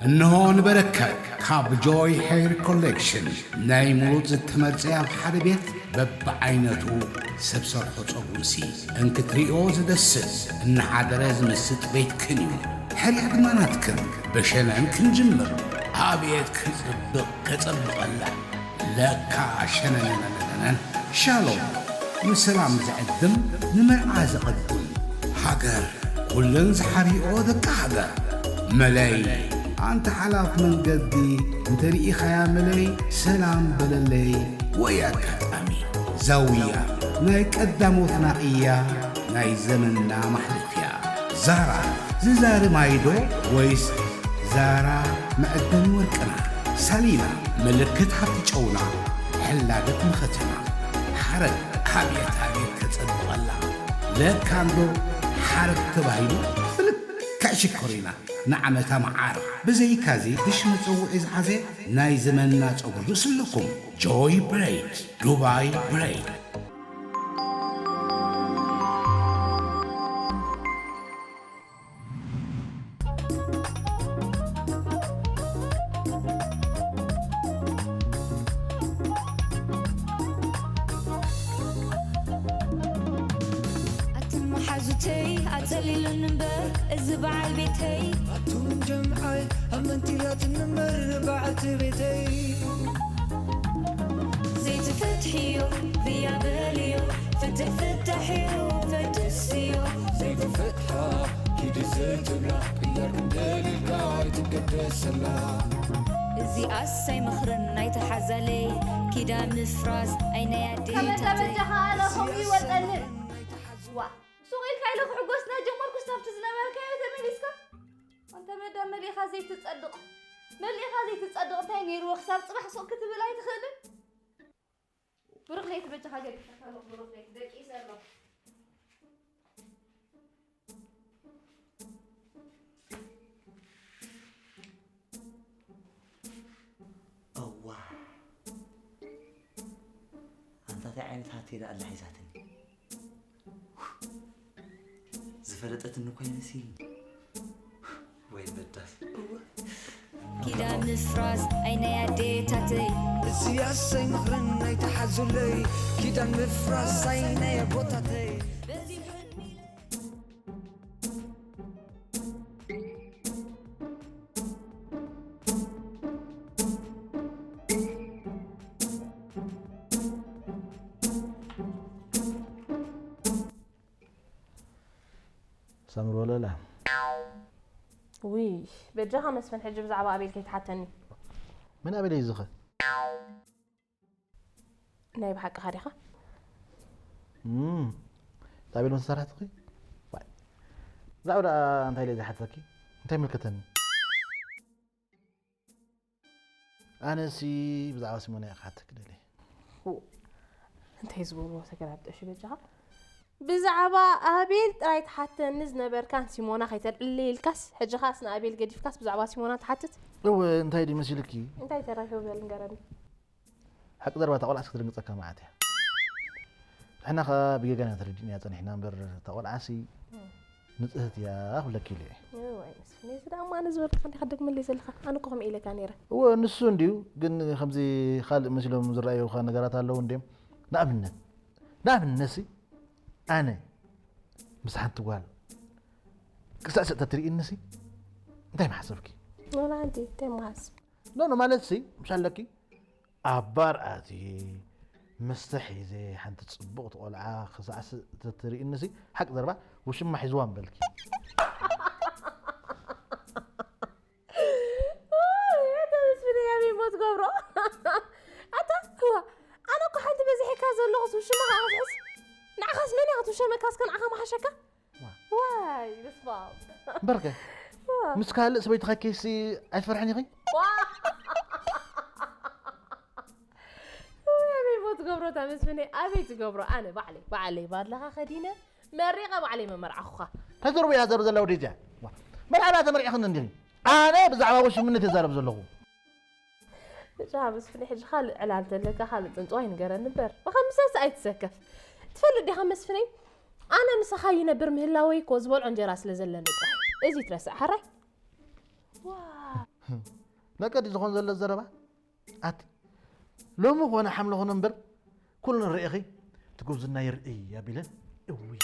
እንሆ ንበረከት ካብ ጆይ ሄር ኮሌክሽን ናይ ምሩፅ ዝተመርፀ ኣብ ሓደ ቤት በብዓይነቱ ሰብ ሰርሖ ፀጉርሲ እንክትሪኦ ዝደስስ እናሓደረ ዝምስጥ ቤትክን እዩ። ሕርያ ድማ ናትክን። ብሸነን ክንጅምር። ኣቤት ክፅብቕ ከፀብቐላ ለካ ሸነነነነነን። ሻሎም ንሰላም ዝዕድም ንመርዓ ዝቐድም ሃገር ኩለን ዝሓሪኦ ደቂ ሃገር መለይ ኣንተ ሓላፍ መንገዲ እንተ ርኢኻያ መለይ ሰላም በለለይ ወይ ኣጋጣሚ ዛውያ ናይ ቀዳሞትና እያ ናይ ዘመንና ማሕለፍያ ዛራ ዝዛሪ ማይዶ ወይስ ዛራ መዕደኒ ወርቅና ሳሊና ምልክት ሃብቲ ጨውና ሕላገት መኸተና ሓረግ ኣብየት ኣብየት ከጸብቐላ ለካ እንዶ ሓረግ ተባሂሉ ብልክዕ ሽኮር ኢና ንዓመታ መዓር ብዘይካዚ ድሽ መጸውዒ ዝሓዘ ናይ ዘመንና ጸጉሪ ርእሲ ኣለኩም ጆይ ብሬድ ዱባይ ብሬድ ኣቱም መሓዙተይ ኣጸሊሉኒ እምበር እዚ በዓል ቤተይ ኣቱም ጀምዓይ ኣመንቲ ኢላትኒ እምበር በዓልቲ ቤተይ ዘይትፈትሕዮ ብያ በልዮ ፍትሕ ፍታሕ እዩ ፈትስዮ ዘይትፈትሓ ኪዲ ዘይትብላ ቅያር ክንደልልካ ኣይትገደሰላ እዚኣስ ኣይመኽርን ኣይትሓዛለይ ኪዳን ምፍራስ ኣይናይ ኣዴታተይ ከመተበጃኻ ኣነ ከምኡ ይወፀኒ ዋ ሱቕ ኢልካ ኢለ ክሕጎስ ናጀመርኩስ ናብቲ ዝነበርካዮ ተመሊስካ ኣንተ መዳ መሊእኻ ዘይትፀድቕ መሊእኻ ዘይትፀድቕ እንታይ ነይርዎ ክሳብ ፅባሕ ሱቕ ክትብል ኣይትኽእልን ብሩኽ ለይቲ በጃኻ ገዲፈካ ኣለኹ ብሩኽ ለይቲ ደቂሰ ኣለኹ እዋ ኣንታ ታይ ዓይነት ሃቴ ደኣ ኣላ ሒዛትኒ ዝፈለጠትኒ እኮ ይመስልኒ ወይ በዳስ ኪዳን ምፍራስ ኣይ ናይ ኣዴታተይ እዚኣስ ኣይምኽርን ኣይትሓዙለይ ኪዳን ምፍራስ ኣይ ናይ ኣቦታተይ ሳምር ወለላ ውይ በጃኻ መስፍን ሕጂ ብዛዕባ ኣቤል ከይትሓተኒ መን ኣቤል እዩ ዝኸ ናይ ብሓቅኻ ዲኻ እም፣ ጣቤል መሰራሕትኺ ዋይ፣ ብዛዕባ ደኣ እንታይ ኢለ ዝሓተኪ እንታይ ይምልከተኒ ኣነሲ ብዛዕባ ሲሞና እየ ክሓተኪ ደልየ እንታይ ዝገብርዎ ተገላብጠሽ በጃኻ ብዛዕባ ኣቤል ጥራይ ትሓተኒ ዝነበርካን ሲሞና ከይተልዕሊ ኢልካስ ሕጂ ኻስ ንኣቤል ገዲፍካስ ብዛዕባ ሲሞና ትሓትት እወ እንታይ ድዩ መሲልኪ እንታይ ተራኺቡ በል ንገረኒ ሓቂ ዘረባ እታ ቆልዓስ ክትድንግጸካ መዓት እያ ንሕና ከኣ ብጌጋና ኢና ተረዲእናያ ጸኒሕና እምበር እታ ቆልዓሲ ንጽህቲ እያ ክብለኪ ኢለ እየ እዋይ መስፍን እዚ ደኣ እሞ ኣነ ዝበልኩኻ እንዲኻ ትደግመለይ ዘለኻ ኣነ እኮ ከምኡ ኢለካ ነይረ እወ ንሱ እንድዩ ግን ከምዚ ካልእ መሲሎም ዝረኣዩኻ ነገራት ኣለዉ እንድዮም ንኣብነት ንኣብነትሲ ኣነ ምስ ሓንቲ ጓል ክስዕስዕ ተትርእይንሲ እንታይ ምሓሰብኪ ወላ ሓንቲ እንታይ ምሓስብ ኖ ኖ ማለትሲ ምሽ ኣለኪ ኣብ ባር ኣትየ መስተ ሒዘ ሓንቲ ጽብቕቲ ቆልዓ ክሳዕስዕ ተትርእይንሲ ሓቂ ዘረባ ውሽማ ሒዝዋ ምበልኪ ኣታ መስፍን ያበይ ሞ ትገብሮ ኣታ እዋ ኣነ እኮ ሓንቲ በዚሕካ ዘለኹስ ውሽማ ከዓ ክስዕስ ንዓኻስ መን እያ ክትውሸመካ እስከ ንዓኻ መሓሸካ ዋይ በስመኣብ እምበርከ ምስ ካልእ ሰበይትኻ ኬሲ ኣይትፈርሕን ኢኺ ኣበይ ሞ ትገብሮ እታ መስፍነይ ኣበይ ትገብሮ ኣነ ባዕለይ ባዕለይ ባድላኻ ከዲነ መሪቐ ባዕለይ መመርዓኹኻ እንታይ ዘርቡ እያ ዘርብ ዘላ ወደዚያ መርዓና ተመርዒኽኒ እንዲኺ ኣነ ብዛዕባ ወሽምነት የዛረብ ዘለኹ ብቻ መስፍን ሕጂ ካልእ ዕላል ተለካ ካልእ ጥንጥዋይ ንገረኒ እምበር ብኸምሰስ ኣይትሰከፍ ትፈልጥ ዲኻ መስፍነይ ኣነ ምሳኻ ይነብር ምህላወይ እኮ ዝበልዖ እንጀራ ስለ ዘለኒ ጥራሕ እዚ ትረስዕ ሓራይ መቀዲ ዝኾን ዘሎ ዘረባ ኣቲ ሎሚ ኾነ ሓምለ ኾነ እምበር ኩሉ ንርእኺ ትጉብዝና ይርእይ ኣቢለን እውይ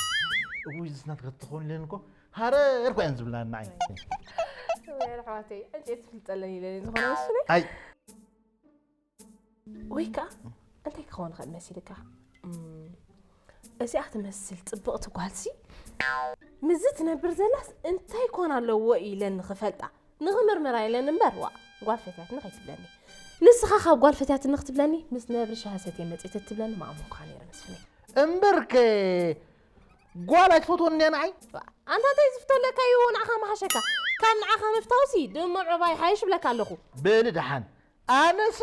እውይ ዝናት ክትኾን ኢለን እኮ ሃረር እኮ እየን ዝብላ ንዓይ። ወይ ኣሕዋተይ ዕንጨይቲ ትፍልጠለን ኢለን ዝኾነ መስለይ ኣይ ወይ ከዓ እንታይ ክኸውን ይኽእል መሲልካ? እዚኣ ትመስል ፅብቕቲ ጓልሲ ምዚ ትነብር ዘላስ እንታይ ኮን ኣለዎ ኢለን ንኽፈልጣ ንኽምርምራ ኢለን እምበር ዋ ጓል ፈትያትኒ ከይትብለኒ ንስኻ ካብ ጓል ፈትያትኒ ክትብለኒ ምስ ነብሪ ሻሂ ሰትየ መፅእ ተትብለኒ ማእመንኩኻ ነይረ መስፍነይ። እምበርከ ጓል ኣይትፈትወኒ እያ ንዓይ። ኣንታ እንታይ ዝፍተለካ እዩ ንዓኻ መሓሸካ ካብ ንዓኻ ምፍታውሲ ድሙዕ ዑባይ ሓይሽ ብለካ ኣለኹ። በሊ ደሓን ኣነሲ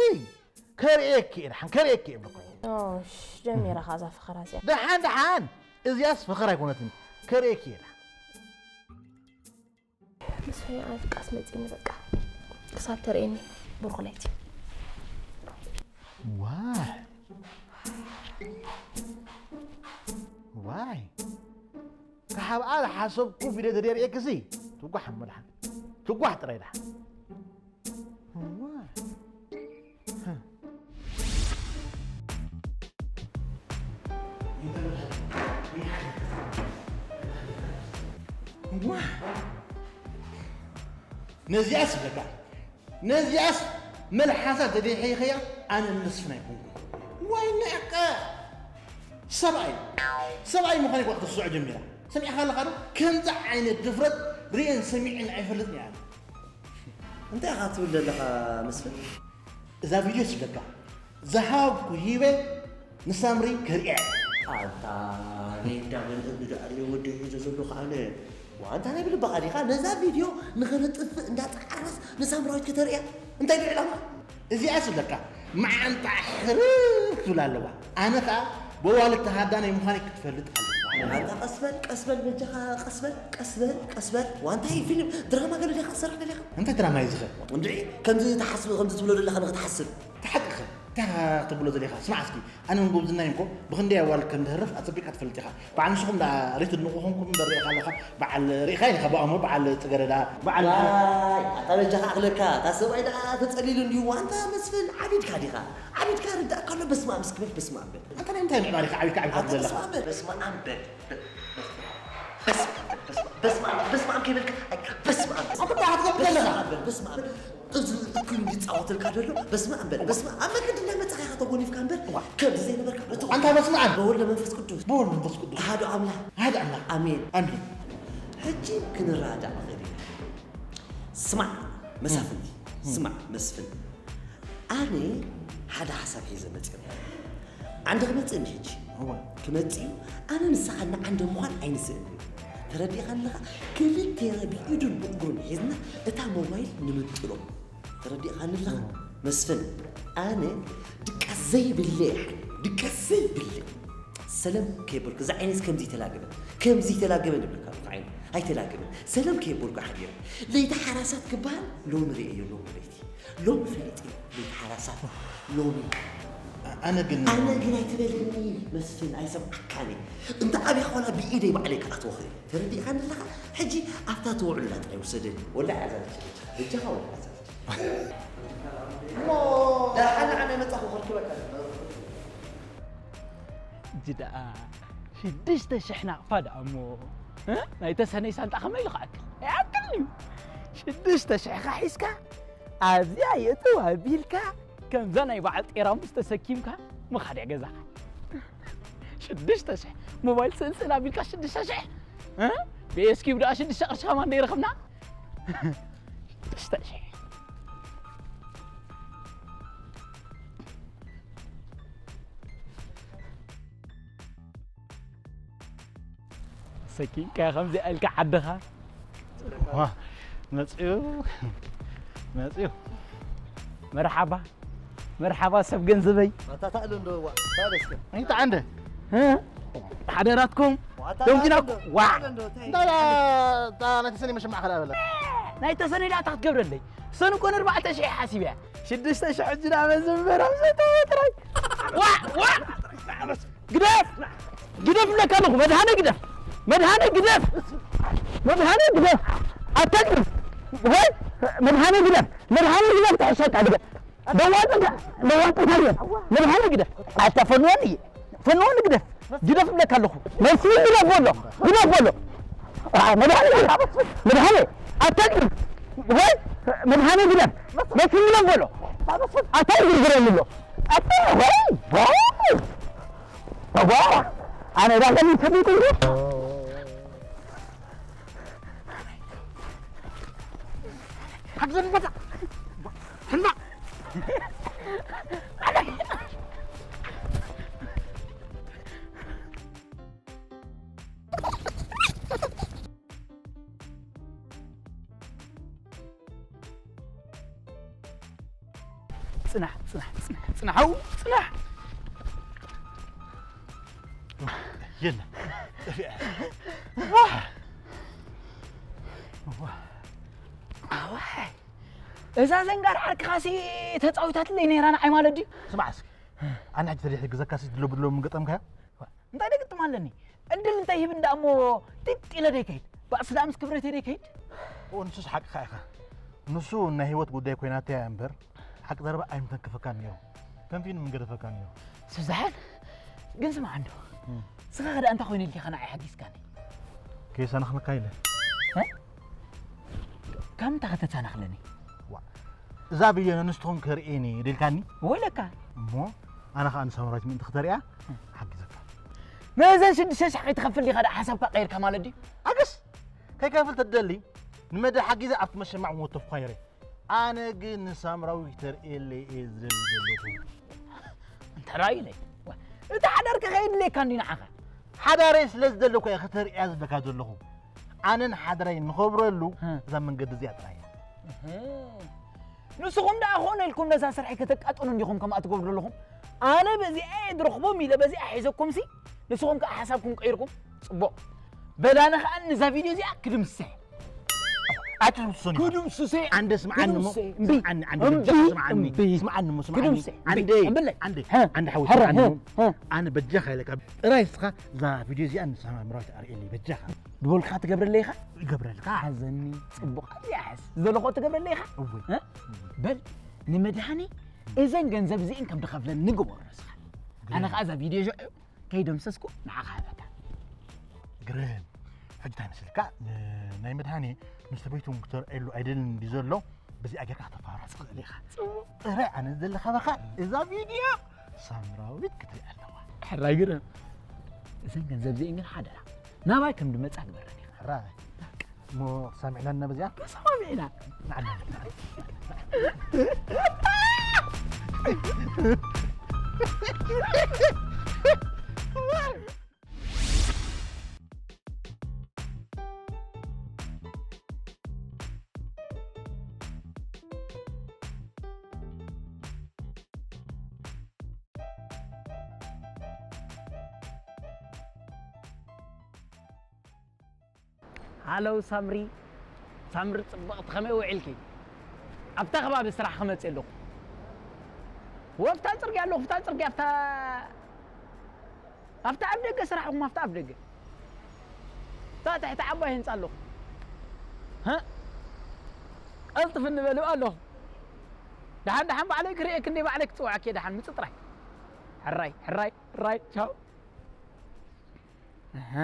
ከርእየኪ እየ ደሓን ከርእየኪ እየ ብለኩ። ኦሽ ጀሚራ ኻዛ ፈኸራ እዚኣ። ደሓን ደሓን እዚያስ ፈኸራ ኣይኮነትን ከርእየኪ እየ ደሓን። ምስ ፈያ ኣፍቃስ መጺኒ በቃ ክሳብ ተርእየኒ ብሩኽ ለይቲ። ዋይ ዋይ ክሓብኣ ዝሓሰብኩ ቪድዮ ተደርእየክሲ ትጓሕ እሞ ደሓን ትጓሕ ጥራይ ደሓን። ነዚኣስ ይብለካ ነዚኣስ መልሓሳ ተደሒኸያ ኣነ መስፍን ኣይኮንኩን። ዋይ ንዕቀ ሰብኣይ ሰብኣይ ምዃን ይኮ ክትስዖ ጀሚራ ሰሚዕካ ኣለኻ ዶ? ከምዚ ዓይነት ድፍረት ርእየን ሰሚዐን ኣይፈልጥን እየ ኣነ። እንታይ ኢኻ ትብል ዘለኻ መስፍን? እዛ ቪድዮ ስደካ ዝሃብኩ ሂበ ንሳምሪ ከርእያ። ኣታ ነይ እንዳመን እብኒ ዳዕሪ ወዲ ሒዞ ዘለኹ ኣነ ዋንታ ናይ ብልባኻ ዲኻ ነዛ ቪድዮ ንኸነጥፍእ እንዳተዓረስ ንሳምራዊት ከተርእያ እንታይ ዶ ዕላማ? እዚኣ ስደካ መዓንጣ ሕርር ክትብል ኣለዋ። ኣነ ኸኣ በዋልቲ ሃዳናይ ምዃነይ ክትፈልጥ ኣለዋ። ኣንታ ቀስበል ቀስበል በጃኻ ቀስበል ቀስበል ቀስበል ዋንታይ ፊልም ድራማ ገለ ዲኻ ትሰርሕ ደሊኻ? እንታይ ድራማ እዩ ዝኸ? እንድዒ ከምዚ ትሓስብ ከምዚ ትብሎ ዘለኻ ንኽትሓስብ። ተሓቅኸ እንታይ ክትብሎ ዘሊኻ ስማዕ እስኪ ኣነ ንጉብዝናይ እኮ ብኽንደይ ኣዋልድ ከም ድህርፍ ኣጸቢቕካ ትፈልጥ ኢኻ በዓል ንስኹም ደኣ ሪት ንቑኹምኩም እምበር ሪኢኻ ኣለኻ በዓል ሪኢኻ ኢኻ ብኣሞ በዓል ጽገረዳ በዓል ዋይ ኣታ በጃኻ ኣኽለካ እታ ሰብኣይ ደኣ ተጸሊሉ እንድዩ ዋንታ መስፍን ዓቢድካ ዲኻ ዓቢድካ ርዳእካ ኣሎ በስመ ኣብ እስኪ በል በስመ ኣብ በል ኣንታ ናይ እንታይ ምዕባር ኢኻ ዓቢድካ ዓቢድካ ኣታ ትብል ዘለኻ በስመ ኣብ በል በስመ ኣብ በል በስመ ኣብ በስመ ኣብ ከይበልካ በስመ ኣብ ኣታ ደኣ ክትገብር ዘለኻ በስመ ኣብ እዚ እኩይ እንዲፃወተልካ ደሎ በስመ ኣብ በል በስመ ኣብ መገዲ እንዳመፃኻ ኢኻ ተጎኒፍካ እምበር ከምዚ ዘይነበርካ በቲ ኣንታ በስመ ኣብ በወልድ መንፈስ ቅዱስ በወልድ መንፈስ ቅዱስ ኣሃዱ ኣምላኽ ኣሃዱ ኣምላኽ ኣሜን ኣሜን ሕጂ ክንረዳእ ንኽእል ኢና ስማዕ መሳፍንቲ ስማዕ መስፍን ኣነ ሓደ ሓሳብ ሒዘ መፅእ ዓንዲ ክመፅእ እንዲ ሕጂ ክመፅእ እዩ ኣነ ንስኻ እናዓንደ ምዃን ኣይንስእን እዩ ተረዲእኻ ኣለኻ ክልቴና ብኢዱን ብእግሩን ሒዝና እታ ሞባይል ንምንጥሎ ተረዲእኻ ኣለኻ መስፍን ኣነ ድቃስ ዘይብለ ድቃስ ዘይብለ ሰለም ከየበልኩ እዛ ዓይነስ ከምዚ ተላገበ ከምዚ ተላገበ ንብለካ ኣለኹ ዓይነ ኣይተላገበ ሰለም ከየበልኩ ሓዲረ ለይቲ ሓራሳት ክበሃል ሎሚ ርእየዮ ሎሚ ለይቲ ሎሚ ፈሊጠ ለይቲ ሓራሳት ሎሚ ኣነ ግን ኣነ ግን ኣይትበለኒ መስፍን ኣይሰምዓካን እየ እንተ ዓብኻ ዋላ ብኢደይ ባዕለይ ክኣትዎ ክእል እየ ተረዲእካኒ ኣለኻ ሕጂ ኣብታ ትውዕሉላ ጥራይ ውሰደኒ ወላ ኣዛለች በጃኻ ወላ ኣዛለች ደሓን ንዓና መጻኹ ከርክበካ እጂ ደኣ ሽዱሽተ ሽሕ ናቕፋ ደኣ እሞ እ? ናይ ተሰነይ ሳንጣ ከመይ ኢሉ ክኣክል ኣይኣክልን እዩ ሽዱሽተ ሽሕኻ ሒዝካ ኣብዚኣ የእትው ኣቢልካ ከምዛ ናይ በዓል ጤራሙስ ተሰኪምካ ምኻድ እያ ገዛኻ ሽዱሽተ ሽሕ ሞባይል ስእልስእል ኣቢልካ ሽዱሽተ ሽሕ እ? ብኤስኪብ ደኣ ሽዱሽተ ቅርሺ ከማን ደይረኸብና ሽዱሽተ ሽሕ ሰኪንካ ከምዚ ኣልካ ዓድኻ ዋ መፅኡ መፅኡ መርሓባ መርሓባ ሰብ ገንዘበይ ኣታ ታእሎ እንዶ ዋ ታደስከ እንታይ ዓንደ እ? ሓደራትኩም ዋታ ደንጊናኩ ታእሎ ዋ ታእሎ እንዶ ታይ እንታይ ዳ ዳ ናይ ተሰኒ መሸማዕ ከላ በለ ናይ ተሰኒ ዳታ ክትገብረለይ ሰኑ ኮነ ኣርባዕተ ሽሕ ሓሲብ እያ ሽዱሽተ ሽሕ ሕጂ ዳ መዘንበራ ምሰተ ጥራይ ዋ ዋ ግደፍ ግደፍ ብለካ ኣለኹ መድሃነ ግደፍ መድሃነ ግደፍ መድሃነ ግደፍ ኣታ ግደፍ ወይ መድሃነ ግደፍ መድሃኒ ግደፍ፣ ተሕሸካ ግደፍ። ደዋጥካ፣ ደዋጥካ ግደፍ። መድሃኒ ግደፍ። ኣታ ፈንወኒ፣ ፈንወኒ ግደፍ። ግደፍ እብለካ ኣለኹ። መልሲ ግደፍ በሎ፣ ግደፍ በሎ። ኣ፣ መድሃኒ ግደፍ። መድሃኒ፣ ኣታ ግደፍ። ወይ፣ መድሃኒ ግደፍ። መልሲ ግደፍ በሎ። ኣታ ግርግረኒ ኣሎ። ኣታ፣ ወይ፣ ወይ። ኣዋ፣ ኣነ ዳኸኒ ሰቢኩ። ሓግዘኒ በቃ። ሕና። ጽናሕ፣ ጽናሕ፣ ጽናሕ፣ ጽናሕ፣ ኣው፣ ጽናሕ። የለ። ዋይ። እዛ ዘንጋር ዓርክኻሲ ተጻዊታትለይ ነይራ ንዓይ ማለት ድዩ? ስማዕ እስኪ። ኣነ ሕጂ ተደይ ሕግዘካሲ ድሎ ብድሎ ምን ገጠምካዮ? እንታይ ደግጥም ኣለኒ? ዕድል እንታይ ይህብ እንዳ እሞ ጢጥ ኢለ ደይ ከይድ? ባእሲ ደኣ ምስ ክብረተይ ደይ ከይድ? ኦ፣ ንሱስ ሓቅኻ ኢኻ። ንሱ ናይ ህይወት ጉዳይ ኮይናቶ እያ እምበር፣ ሓቂ ዘረባ ኣይምተንከፈካን ነይሩ። ተንፊኑ ምን ገደፈካን ነይሩ። ስብዛሕን፣ ግን ስማዕ እንዶ። እም። ስኻ ከ ደኣ እንታይ ኮይነ ኢልካ ንዓይ ሓጊዝካኒ? ከይሰናኽነካ ኢለ። እ? ካብ ምንታይ ከተሳናኽለኒ? ዋ፣ እዛ ብየነ ንስትኹም ከርእየኒ ደልካኒ? ወይለካ። እሞ ኣነ ኸኣ ንሳምራዊት ምእንቲ ክተርእያ ሓግዘካ። ነዘን ሽዱሽተ ሺሕ ከይትኸፍል ዲኻ ደኣ ሓሳብካ ቀይርካ ማለት ድዩ? ኣገስ፣ ከይከፍል ተደሊ ንመደ ሓጊዘ ኣብቲ መሸማዕ ሞተፍኳ ይረ። ኣነ ግን ንሳምራዊት ተርእየለይ እየ ዝደሊ ዘለኹ። እንተ ራእዩለይ። ዋ፣ እቲ ሓዳር ከ ከየድልየካ እንዲ ንዓኻ? ሓዳረይ ስለ ዝደለኩ እየ ከተርእያ ዝብለካ ዘለኹ። ኣነን ሓዳረይ ንኸብረሉ ሀ። እዛ መንገዲ እዚኣ ጥራይ እያ። እህ። ንስኹም ደኣ ኾነ ኢልኩም ነዛ ስርሐይ ከተቃጥኑ እንዲኹም ከምኣ ትገብሩ ዘለኹም? ኣነ በዚኣ እየ ዝረኽቦም ኢለ በዚኣ ሒዘኩምሲ፣ ንስኹም ከኣ ሓሳብኩም ቀይርኩም? ጽቡቕ። በላነ ከኣ ነዛ ቪድዮ እዚኣ ክድምስሰ። ኣትድምስሶ ኒ። ክድምስሰ። ኣንደ ስምዓኒ እሞ፣ ክድምስሰ። እምቢ። ስምዓኒ፣ ኣንደ እምቢ። በጃኻ ስምዓኒ። እምቢ። ስምዓኒ እሞ፣ ስምዓኒ። ክድምስሰ። እምቢ። ኣንደ፣ እምብለይ። ኣንደ፣ ሀ። ኣንደ ሓወይ ሀረ፣ ስምዓኒ ሀ፣ እሞ። ሀ። ኣነ በጃኻ ኢለካ። ጥራይ እስኻ እዛ ቪድዮ እዚኣ ንሳምራዊት ኣርእየለይ በጃኻ። ዝበልካ ትገብረለይ ኢኻ? ይገብረልካ። ሓዘኒ፣ ጽቡቕ። ኣብዚኣ ሕዝ። ዝደለኹ ትገብረለይ ኢኻ? እወ። እ? በል፣ ንመድሃኒ እዘን ገንዘብ እዚእን ከም ድኸፍለኒ ግበሮ እስኻ። ኣነ ኸኣ እዛ ቪድዮ ሸዑ ከይደምሰስኩ ንዓኻ ሃበካ። ግርም። ሕጂ እንታይ መስልካ? ን-፣ ናይ መድሃኒ ምስ ሰበይቱ ክተርእየሉ ኣይደልን ድዩ ዘሎ? በዚኣ ጌርካ ከተፋራርስ ትኽእል ኢኻ። ጽቡቕ። ጥራይ ኣነ ዝደሊ ካባኻ እዛ ቪድዮ ሳምራዊት ክትሪኣ ኣለዋ። ሕራይ ግርም። እዘን ገንዘብ እዚአን ግን ሓደራ ናባይ ከም ድመጻ ግበረን ኢኻ። ሕራይ። እሞ ተሰማሚዕና ኢና በዚኣ? ተሰማሚዕና። ንዓና። ሃለው ሳምሪ፣ ሳምሪ ጽብቕቲ፣ ከመይ ውዒልኪ? ኣብታ ከባቢ ስራሕ ክመጽእ ኣለኹ። ወፍታ ጽርግያ ኣለኹ፣ ፍታ ጽርግያ፣ ኣብታ፣ ኣብታ ኣብ ደገ ስራሕ ኣለኹ፣ ኣብታ ኣብ ደገ። እታ ትሕቲ ዓባይ ህንጻ ኣለኹ። ሀ? ቀልጥፍ እንበል ኣለኹ። ደሓን፣ ደሓን ባዕለይ ክርእየኪ፣ እንደ ባዕለይ ክጽውዓኪ፣ ደሓን ምጽእ ጥራይ። ሕራይ፣ ሕራይ፣ ሕራይ፣ ቻው። እህ።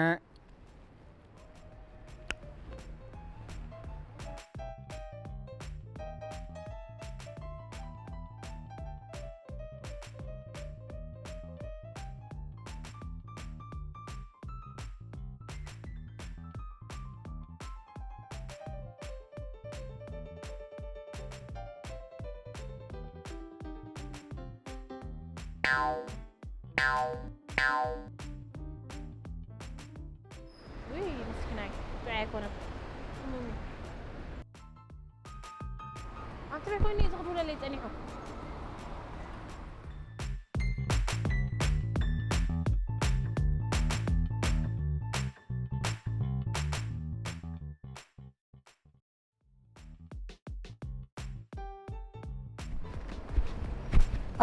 ውይ፣ ምስኪናይ፣ ጥዑይ ኣይኮነን። ሕሙም እዩ። ኣንተ ቤት ኮይኑ እዩ ዝኽድውለለይ ጸኒሑ።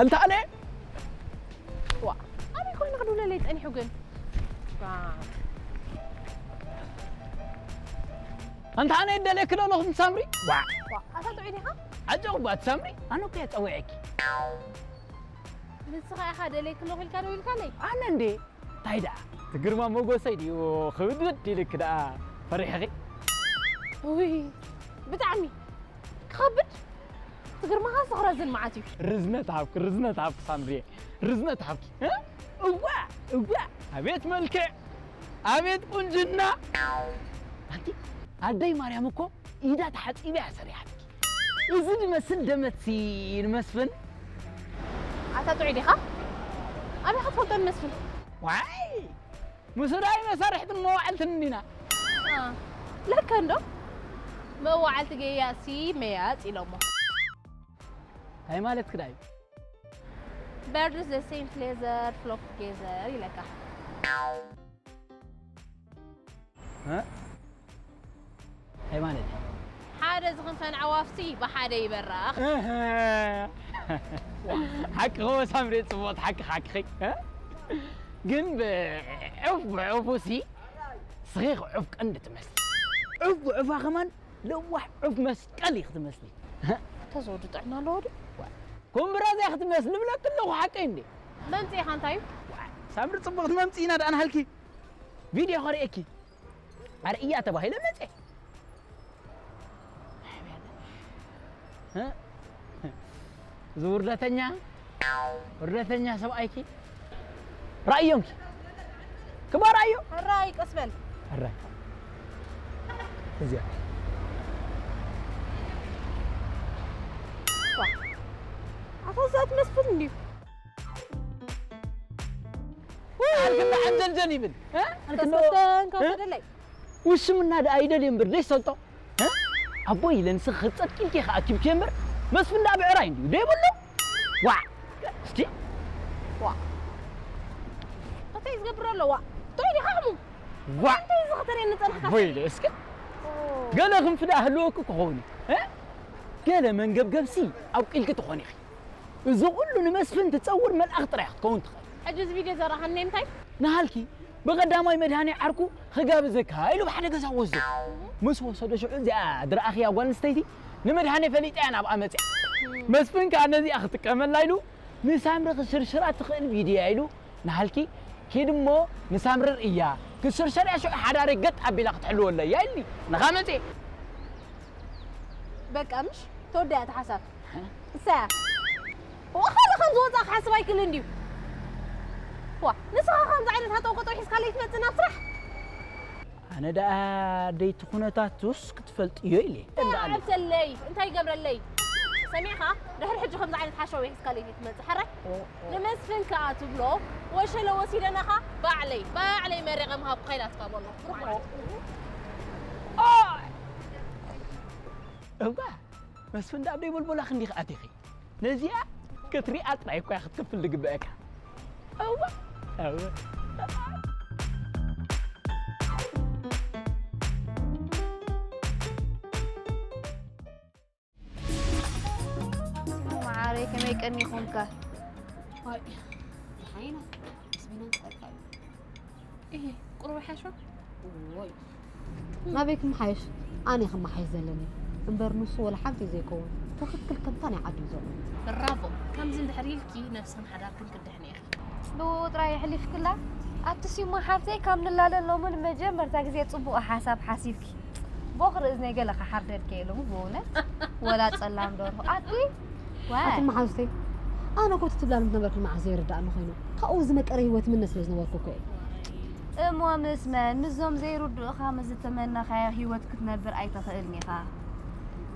ኣንታ ኣነ ዋ፣ ኣበይ ኮይኑ ክድውለለይ ጸኒሑ ግን? ዋ። ኣንታ ኣነ ይደልየኪ ዶ ኣለኹ ሳምሪ? ዋ። ዋ፣ ኣታ ጥዑይ ዲኻ? ዓጀ ጓል ሳምሪ፣ ኣነ እኮ እየ ጸዊዐኪ። ንስኻ ኢኻ ደልየኪ ኣለኹ ኢልካ ደዊልካለይ? ኣነ እንዴ? እንታይ ደኣ? እቲ ግርማ ሞገሰይ ድዩ ክብድብድ ኢልኪ ደኣ ፈሪሕኺ? ውይ፣ ብጣዕሚ ክኸብድ። እቲ ግርማኻስ ክረዝን መዓት እዩ። ርዝነት ሃብኪ፣ ርዝነት ሃብኪ ሳምሪየ፣ ርዝነት ሃብኪ። እ? እዋ፣ እዋ፣ ኣቤት መልክዕ፣ ኣቤት ቁንጅና። ኣንቲ ኣደይ ማርያም እኮ ኢዳ ተሓጺበ እያ ሰሪሓትኪ። እዚ ዝመስል ደመትሲ ንመስፍን። ኣታ ጥዑይ ዲኻ? ኣበይ ክትፈልጦ ንመስፍን? ዋይ! ምስ ዳይ መሳርሕትን መዋዕልትን እንዲና። አ፣ ለካ እንዶ መዋዕልቲ ገያሲ መያጽ ኢሎሞ። እንታይ ማለት ክዳይ? Birds the same feather flock together ኢለካ። እ? እንታይ ማለት እዩ? ሓደ ዝኽንፈን ኣዕዋፍሲ ብሓደ ይበራኽ። እህ። ሓቂ ኸወ ሳምሪ ጽቡቕ ሓቂ ሓቂ ኸይ፣ እ? ግን ብዕፍ ብዕፉ ሲ ስኺ ዕፍ ቀንዲ ትመስሊ። ዕፍ ብዕፋ ከማን ለዋሕ ዕፍ መስቀል እዩ ክትመስሊ። ተዘወዱ ጥዕና ኣለዎ ድዩ? ኩምብራ እዚኣ ክትመስሊ ብለክ ኣለኹ ሓቀይ እንዴ? መምጽኢኻ እንታይ እዩ? ሳምሪ ጽቡቕቲ መምጽኢና ደኣ ንሃልኪ። ቪድዮ ኸርእየኪ። ኣርእያ ተባሂለ መጸ። እ? እዚ ውርደተኛ፣ ውርደተኛ ሰብኣይኪ ራእዮምኪ። ክባ ራእዮ። ሕራይ ቀስ በል። ሕራይ። እዚኣ። ዋ። ኣታ እዛ ትመስል እንድዩ። ኣልክና ዓንጀልጀል ይብል። እ? ኣልክና ተሰተን ካብ እ? ተደላይ። ውሽምና ደኣ ይደልዮ እምበር ደይሰልጦ። እ? ኣቦይ ኢለ ንስኺ ክትጸድቂ ኢልኪ ኢኻ ኣኪብኪ እምበር መስፍን ደኣ ብዕራይ እንድዩ ደይብሉ። ዋዕ! እስቲ። ዋዕ! እንታይ ዝገብር ኣሎ? ዋዕ! እንታይ ዲኻ ሕሙም? ዋዕ! እንታይ ዝኽተለኒ ጸንሕካ? ወይለ እስከ። ኦ። ገለ ክንፊ ደኣ ህልወኪ ክኸውን እዩ። እ? ገለ መንገብገብሲ ኣብቂልኪ ትኾኒ ኢኺ። እዚ ኩሉ ንመስፍን ትጸውር መልኣኽ ጥራይ ክትከውን ትኽእል። ሕጂ እዚ ቪድዮ ዘርኣኻኒ እንታይ? ንሃልኪ ብቐዳማይ መድሃኔ ዓርኩ ክጋብዘካ ኢሉ ብሓደ ገዛ ወስዶ። ምስ ወሰዶ ሽዑ እዚኣ ድረኣኽያ ጓል ኣንስተይቲ ንመድሃኔ ፈሊጣ እያ ናብኣ መጽያ። መስፍን ከኣ ነዚኣ ክጥቀመላ ኢሉ ንሳምሪ ክሽርሽራ ትኽእል ቪድዮ እያ ኢሉ ንሃልኪ ኪድ እሞ ንሳምሪ ርእያ ክትሽርሸር እያ ሽዑ ሓዳረይ ገጥ ኣቢላ ክትሕልወለይ እያ ኢልኒ። ንኻ መጽየ። በቃ ምሽ ተወዳያ እታ ሓሳብ። እሳያ። ወኻለ ከም ዝወጻ ክሓስብ ኣይክእልን ድዩ? ዋ፣ ንስኻ ከምዚ ዓይነት ሃጠው ቀጠው ሒዝካለይ ትመጽእ ናብ ስራሕ? ኣነ ደኣ ደይቲ ኩነታቱስ ክትፈልጥዮ ኢለ። እንታይ ዓብሰለይ? እንታይ ይገብረለይ? ሰሚዕኻ? ድሕሪ ሕጂ ከምዚ ዓይነት ሓሸውየ ሒዝካለይ ትመጽእ። ሕራይ? ንመስፍን ከኣ ትብሎ፣ ወሸለ ወሲደናኻ ባዕለይ፣ ባዕለይ መሪቐ ምሃብኩኻ ኢላትካ በሎ። ኦይ! እባ መስፍን ደኣ ኣብ ደይ ቦልቦላ ክንዲ ክኣቲኺ። ነዚኣ ክትሪኣ ጥራይ እኳ ክትከፍል ዝግበአካ። እዋ፣ እዋ። መዓረይ፣ ከመይ ቀኒኹምካ? ዋይ፣ ደሓን ኢና። ምስቢና ንጸርካ እዩ። እሄ፣ ቁሩብ ይሓሾ? እዎይ። ናበይ ክመሓየሽ? ኣነ ክመሓየሽ ዘለኒ። እምበር ንሱ ወላ ሓንቲ ዘይከውን። ትኽክል ከምታ ናይ ዓዱ እዩ ዘሎ። ብራቮ። ከምዚ እንድሕር ኢልኪ ነብስን ሓዳርክን ክድሕን ኢኺ። ብኡ ጥራይ የሕሊፍክላ? ኣቲ ሲሞ ሓፍተይ ካብ ንላለ ሎሚ ንመጀመርታ ግዜ ጽቡቕ ሓሳብ ሓሲብኪ። ቦኽሪ እዝነይ ገለ ክሓርደልኪ እየ ሎሚ ብእውነት። ወላ ጸላም ደርሆ። ኣቲ ዋይ። ኣቲ መሓዙተይ፣ ኣነ እኮ እቲ ትብላሉ ዝነበርኪ መዓስ ዘይርድኣኒ ኮይኑ። ካብኡ ዝመቀረ ህይወት ምነ ስለ ዝነበርኩ እኮ እየ። እሞ ምስ መን? ምስዞም ዘይርድኡኻ ምስ ዝተመነኻዮ ህይወት ክትነብር ኣይትኽእልን ኢኻ።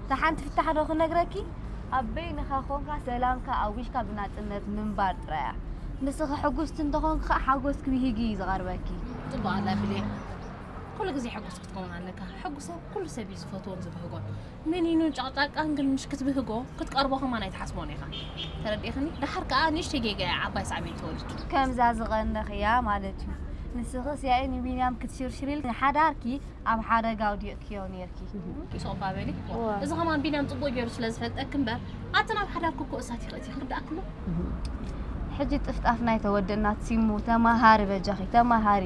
እታ ሓንቲ ፍታሕ ዶ ክነግረኪ? ኣብ በይንኻ ኮንካ ሰላምካ ኣዊጅካ ብናጽነት ምንባር ጥራይ እያ። ንስኺ ሕጉስቲ እንተኾንኪ ኸኣ ሓጎስኪ ብሂጊ እዩ ዝቐርበኪ። ጽቡቕ ኣላ ብሌን። ኩሉ ግዜ ሕጉስ ክትከውን ኣለካ። ሕጉስ ሰብ ኩሉ ሰብ እዩ ዝፈትዎን ዝብህጎን። መኒኑን ጫቅጫቃን ግን ምሽ ክትብህጎ ክትቀርቦ ከማን ኣይትሓስቦን ኢኻ። ተረዲእኽኒ? ደሓር ከኣ ንእሽተይ ጌጋ እያ ዓባይ ሳዕቤን ትወልድ። ከምዛ ዝቐነኽያ ማለት እዩ። ንስኽስ ያኢ ንቢንያም ክትሽርሽሪል ንሓዳርኪ ኣብ ሓደጋ ኣውዲቕክዮ ነይርኪ። ሶፋ በሊ። እዋ። እዚ ከማን ቢንያም ጽቡቕ ገይሩ ስለ ዝፈልጠኪ እምበር፣ ኣቲ ናብ ሓዳርኪ እኮ እሳት ይኽእቲ ክርዳእኪ ኣሎ። ሕጂ ጥፍጣፍ ናይ ተወደናት ሲሙ፣ ተማሃሪ በጃኺ፣ ተማሃሪ።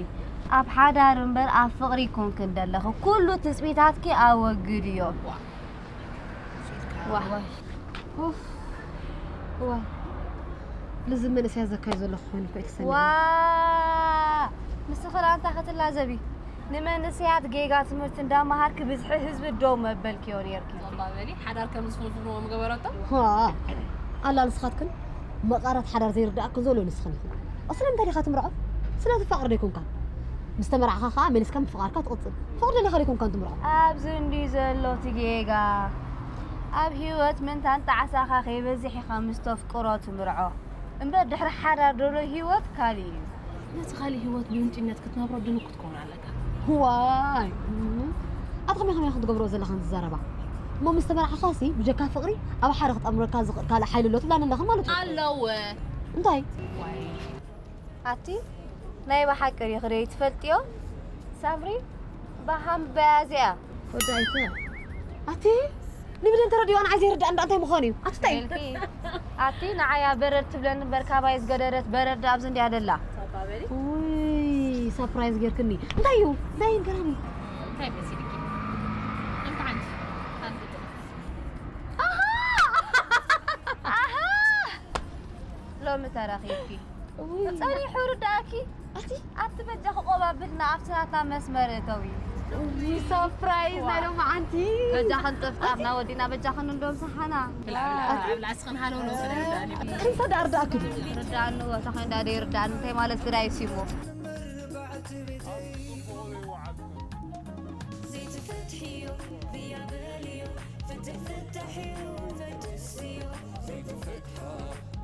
ኣብ ሓዳር እምበር ኣብ ፍቕሪ ኮንክን ደለኺ። ኩሉ ትጽቢታትኪ ኣወግድዮ። ዋ። ዋ። ኡፍ፣ እዋ፣ ልዚ መንእሰያት ዘካዩ ዘለኹ ኮይኑ እኮ እዩ ተሰሚዑ። ዋ፣ ንስኺ ደኣ እንታይ ክትላዘቢ? ንመንእሰያት ጌጋ ትምህርቲ እንዳመሃርኪ ብዝሒ ህዝቢ ደው መበልክዮ ነይርኪ። ጸባ በሊ፣ ሓዳር ከም ዝፍንፍንዎ ምገበረቶ። ዋ፣ ኣላ ንስኻትክን መቓረት ሓዳር ዘይርድኣክን ዘሎ ንስኽን ኢኽን። ስለምንታይ ዲኻ ትምርዖ? ስለ ትፋቕር ዶ ኣይኮንካን? ምስ ተመርዓኻ ኸኣ መሊስካ ምፍቓርካ ትቕጽል። ፍቕሪ ደሊኻ ዶ ኣይኮንካን ትምርዖ? ኣብዚ እንድዩ ዘሎ እቲ ጌጋ። ኣብ ህይወት ምንታን ጣዕሳኻ ከይበዝሕ ኢኻ ምስ ተፍቅሮ ትምርዖ። እምበር ድሕሪ ሓዳር ዘሎ ህይወት ካልእ እዩ። ነቲ ካልእ ህይወት ብህንጡይነት ክትነብሮ ድንቁ ክትከውን ኣለካ። ዋይ፣ እም፣ ኣቲ ከመይ ከመይ ክትገብሮ ዘለኻን ዝዛረባ? እሞ ምስ ተመርዓኻሲ ብጀካ ፍቕሪ ኣብ ሓደ ክጠምረካ ዝኽእል ካልእ ሓይሊ ኣሎ ትብላኒ ኣለኽን ማለት እዩ። ኣለወ። እንታይ? ዋይ። ኣቲ ናይ ብሓቂ ዲኺ ደይ ትፈልጥዮ? ሳምሪ ብሃምበያ እዚኣ። ወዳይተ። ኣቲ ንብደን ተረዲኦ ንዓይ ዘይርዳእ እንዳ እንታይ ምዃኑ እዩ? ኣቲ እንታይ? በልኪ። ኣቲ ንዓያ በረድ ትብለኒ እምበር ካባይ ዝገደደት በረድ ኣብዚ እንድያ ደላ። ውይ፣ ሳፕራይዝ ጌርክኒ። እንታይ እዩ? እንታይ እዩ ገራሚ? እንታይ መሲልኪ? ከምቲ ሓንቲ፣ ሓንቲ ጥቕስ። ኣሃ! ኣሃ! ሎሚ ተረኺብኪ። ውይ። ጸኒሑ ርዳእኪ። ኣቲ? ኣቲ በጃኺ ቆባብልና ኣብቲ ናትና መስመር እተዊ። ውይ፣ ሳፕራይዝ ናይ ሎማዓንቲ። በጃኽን ጥፍጣፍና ወዲና፣ በጃኽን እንዶ ምሳሓና። ብላዕ፣ ብላዕ፣ ብላዕ፣ እስኽን ሃለውለው ስለ ርዳእኒ። ክንፈ ደኣ ርዳእኪ ድዩ? ርዳእኒ፣ ወታ ኸንዳ ደይ ርዳእኒ፣ እንታይ ማለት ግዳይ ሲሞ። ዘይትፈትሕዮ ብያ በልዮ፣ ፍትሕ ፍታሕ እዩ፣ ፈትስዮ። ዘይትፈትሓ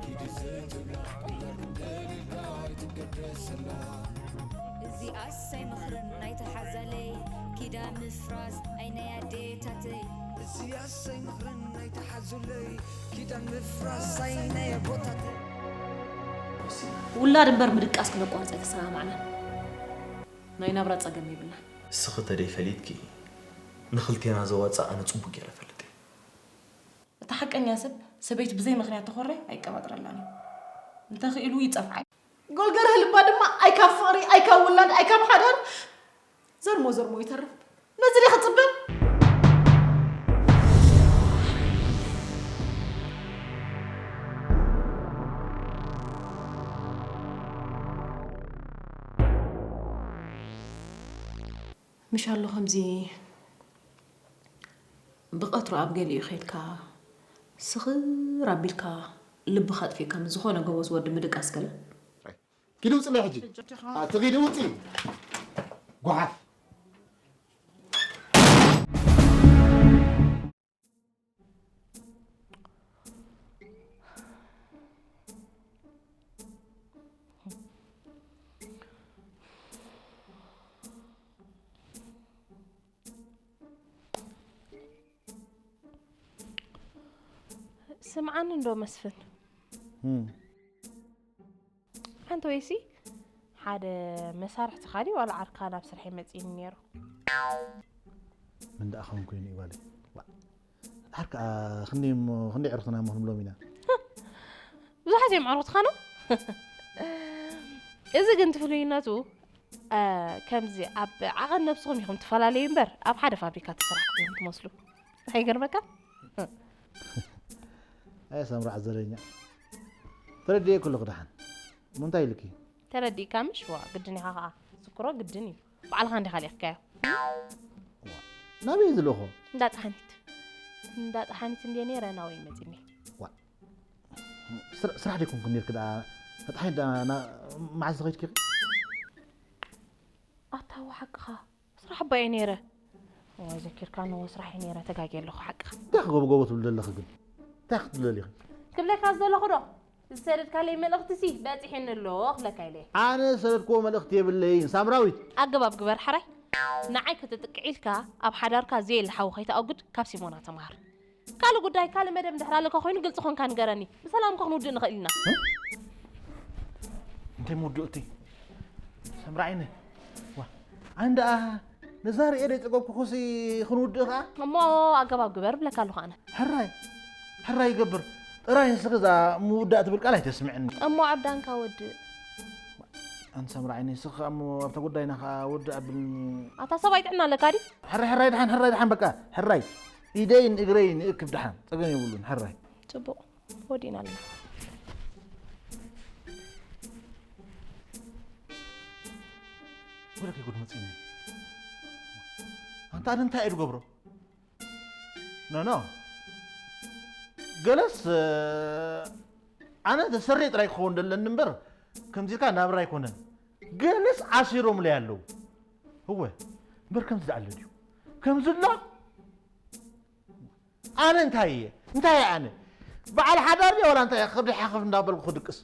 ኪዲ ዘይትብላ፣ እምበር ክንደይ ኢልካ ኣይትገደሰላ። እዚኣስ ኣይምኽርን ናይቲ ሓዛለይ፣ ኪዳን ምፍራስ ኣይ ናይ ኣዴታተይ። እዚኣስ ኣይምኽርን ናይቲ ሓዙለይ፣ ኪዳን ምፍራስ ኣይ ናይ ኣቦታተይ። ውላድ እምበር ምድቃስ ክነቋርጽ ኣይተሰማማዕናን። ናይ ናብራ ጸገም የብልናን። እስኺ ተደይ ፈሊጥኪ፣ ንኽልቴና ዘዋጽእ ኣነ ጽቡቕ ገይረ እፈልጥ እየ። እቲ ሓቀኛ ሰብ ሰበይቱ ብዘይ ምኽንያት ተኾርያ ኣይቀባጥረላን እዩ። እንተኽኢሉ ይጸፍዓ። ጎልገርህ ልባ ድማ ኣይ ካብ ፍቕሪ፣ ኣይ ካብ ውላድ፣ ኣይ ካብ ሓዳር ዘርሞ ዘርሞ ይተርፍ። ነዚ ድየ ክጽበ? ምሽ ኣሎ ከምዚ ብቐትሩ ኣብ ገሊኡ ኸይድካ ስኽር ኣቢልካ ልብኻ ኣጥፊእካ ምስ ዝኾነ ጎበዝ ወዲ ምድቃስ ገለ። ኪዲ ውፅለይ ሕጂ። ኣቲ ኪዲ ውፂ። ጓሓፍ። ስምዓኒ እንዶ መስፍን። እም። ሓንቲ ወይሲ ሓደ መሳርሕትኻ ድዩ ዋላ ዓርካ ናብ ስርሐይ መጺእኒ ነይሩ? ምን ደኣ ኸውን ኮይኑ እዩ ጓለይ? ዋ፣ ዓርካ ክንደይ እሞ፣ ክንደይ ዕርኽትና እሞ ክንብሎም ኢና? ብዙሓት እዮም ዕርኽትኻ ነው? እዚ ግን እቲ ፍሉይነቱ፣ እ፣ ከምዚ ኣብ ዓቐን ነብስኹም ኢኹም ትፈላለዩ እምበር፣ ኣብ ሓደ ፋብሪካ ትስራሕ ኢኹም ትመስሉ። ኣይገርመካ? ኣየ ሳምራ ዓዘለኛ። ተረዲኤ ከለኹ ደሓን። እሞ እንታይ ኢልኪ? ተረዲእካ ምሽ? ዋ፣ ግድን ኢኻ ኸዓ። ዝክሮ ግድን እዩ። ባዕልኻ እንዲኻ ልኢኽካዮ። ዋ፣ ናበይ ዝለኹ? እንዳ ጠሓኒት። እንዳ ጠሓኒት እንድየ ነይረ፣ ናበይ መጺኒ? ዋ፣ ስራ-፣ ስራሕ ደይኮንኩ ነይርኪ ደኣ? ንጠሓኒት ደኣ ና-፣ መዓዝ ዝኸድኪ ኢኺ? ኣታ፣ ዋ፣ ሓቅኻ። ስራሕ እባ እየ ነይረ። እዋይ፣ ዘኪርካኒ፣ እወ፣ ስራሕ እየ ነይረ፣ ተጋግየ ኣለኹ፣ ሓቅኻ። እንታይ ክገብር ጎቦ ትብሊ ዘለኺ ግን? እንታይ ክትብሊ ደሊኺ? ክብለካ ዝደለኹ ዶ? ዝሰደድካለይ መልእኽቲሲ በጺሑኒ ኣሎ ክብለካ ኢለ። ኣነ ዝሰደድክዎ መልእኽቲ የብለይን፣ ሳምራዊት። ኣገባብ ግበር፣ ሕራይ። ንዓይ ክትጥቅዕ ኢልካ ኣብ ሓዳርካ ዘየለ ሓዊ ከይተኣጉድ ካብ ሲሞና ተምሃር። ካልእ ጉዳይ፣ ካልእ መደብ እንድሕር ኣለካ ኮይኑ ግልጺ ኮንካ ንገረኒ። ብሰላም እኮ ክንውድእ ንኽእል ኢና። እንታይ ምውድኡ እቲ? ሰምራ ዓይነ። ዋ፣ ኣነ ደኣ ነዛ ርእየ ዘይጸገብኩኹሲ ክንውድእ ኸኣ? እሞ ኣገባብ ግበር እብለካ ኣለኹ ኣነ። ሕራይ፣ ሕራይ ይገብር። ጥራይ ንስኺ እዛ ምውዳእ ትብል ቃል ኣይተስምዕኒ። እሞ ኣብ ዳንካ ወድእ። ኣንቲ ሰምራ ዓይነ፣ ንስኺ ኸኣ እሞ ኣብታ ጉዳይና ኸኣ ወድእ ኣብልኒ። ኣታ ሰብኣይ ጥዕና ኣለካ ድዩ? ሕራይ፣ ሕራይ፣ ደሓን፣ ሕራይ፣ ደሓን፣ በቃ፣ ሕራይ። ኢደይን እግረይን ይእክብ ደሓን፣ ጸገም የብሉን፣ ሕራይ። ጽቡቕ፣ ወዲእና ኣለና። ወደ ከይጉድ መፅእኒ። ኣንታ ኣነ እንታይ እየ ዝገብሮ? ኖ ኖ፣ ገለስ ኣነ ተሰሪ ጥራይ ክኸውን ደለኒ እምበር ከምዚ ኢልካ ናብራ ኣይኮነን። ገለስ ዓሲሮምለይ ኣለዉ። እወ እምበር ከምዚ ዝኣለ ድዩ? ከምዚ ኣሎ። ኣነ እንታይ እየ? እንታይ እየ ኣነ? በዓል ሓዳር ድየ ዋላ እንታይ እየ? ከብዲ ሓኸፍ እንዳበልኩ ክድቅስ።